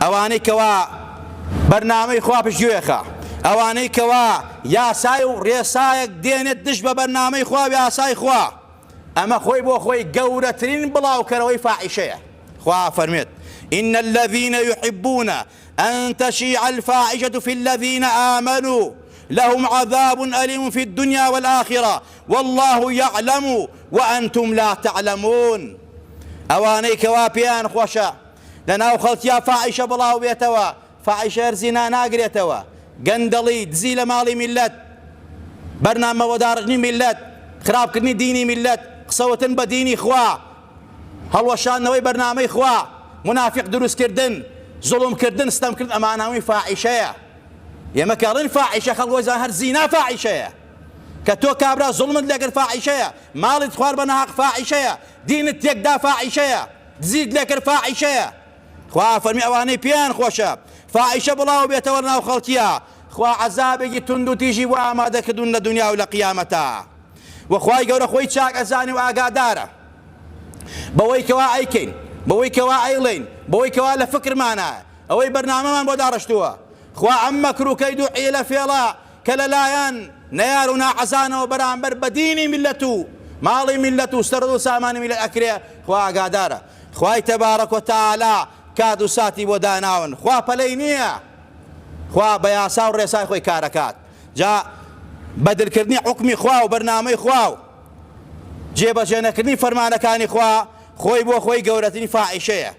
ئەوانەی کەوا بەرنامەی خوا پشتگوێ خا، ئەوانەی کەوا یاسای و ڕێسایەک دێنێت دژ بە بەرنامەی خوا و یاسای خوا، ئەمە خۆی بۆ خۆی گەورەترین بڵاوکەرەوەی فاحیشەیە. خوا ئەفەرموێت، ان الذین یحبون ان تشیع الفاحشة فی الذین آمنوا لهم عذاب الیم فی الدنیا والآخرە واللە یعلم وانتم لا تعلمون. ئەوانەی کەوا پێیان خۆشە لەناو خەڵکیا فاحیشە بڵاو بێتەوە، فاحیشە هەر زینا ناگرێتەوە، گەندەڵی، دزی لە ماڵی میللەت، بەرنامە بۆداڕشتنی میللەت، خراپکردنی دینی میللەت، قسەوتن بە دینی خوا، هەڵوەشاندنەوەی بەرنامەی خوا، مونافیق دروستکردن، زوڵمکردن، ستەمکردن ئەمانە هەمووی فاحیشەیە. ئێمە کە ئەڵێین فاحیشە خەڵک وەزان هەر زینا فاحیشەیە. کە تۆ کابرا زوڵمت لێکرد فاحیشەیە، ماڵت خوارد بە ناهەق فاحیشەیە، دینت تێکدا فاحیشەیە، دزیت لێکرد فاحیشەیە. خوا ئەفەرمێ ئەوانەی پێیان خۆشە فاحیشە بڵاو بێتەوە لەناو خەڵکیا خوا عەزابێکی توند و تیژی بۆ ئامادە کردوون لە دونیا و لە قیامەتا وە خوای گەورە خۆی چاک ئەزانێ و ئاگادارە بەوەی کەوا ئەیکەین بەوەی کەوا ئەیڵێین بەوەی کەوا لە فکرمانە ئەوەی بەرنامەمان بۆ داڕشتووە خوا ئەم مەکر و کەید و حیلە فێڵە کە لەلایەن نەیار و ناحەزانەوە بەرامبەر بە دینی میللەت و ماڵی میللەت و سەرەت و سامانی میللەت ئەکرێ خوا ئاگادارە خوای تبارک و تعالی کات و ساتی بۆ داناون خوا پەلەی نییە خوا بە یاسا و ڕێسای خۆی کارەکات جا بەدلکردنی حوکمی خوا و بەرنامەی خوا و جێبەجێ نەکردنی فەرمانەکانی خوا خۆی بۆ خۆی گەورەترین فاحیشەیە.